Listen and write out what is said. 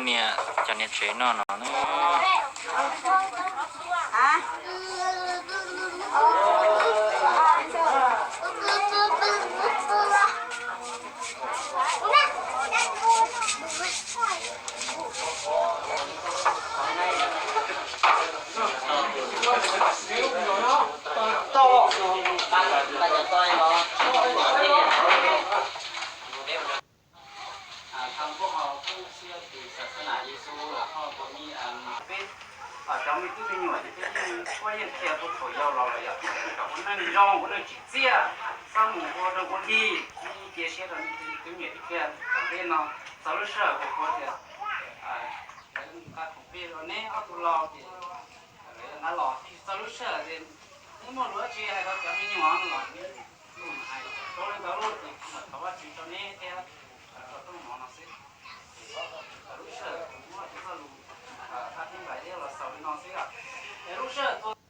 Niam, cov niam tsev noj no na. Thab Npauj Hau kuj siab tus xas xas nas Yexus los ho tus me peb cov me tub me nyuam ces peb yeej ua yeej qhia tus thaum yau los lawm yom, kom ua neej zoo ua neej tsim txiaj, txhob mus ua rau ua dig, cia siab rau nej tus me nyuam ib pliag tom ntej no. Txog lub sij hawm kuv qhuas tias lawv nqa khoom plig rau neb ob tug laus ces lawv yuav nqa los txog lub sij hawm ces neb muaj lus dab tsi hais rau cov me nyuam los neb hais rau li ntawd lawm ces kuv mam thov Vajtswv rau neb thiab rau rooj mov no xwb. Lub sij hawm kuv muab tus txoj lus qhab thib npaim thiab los xaus li no xwb. Es lub sij hawm tua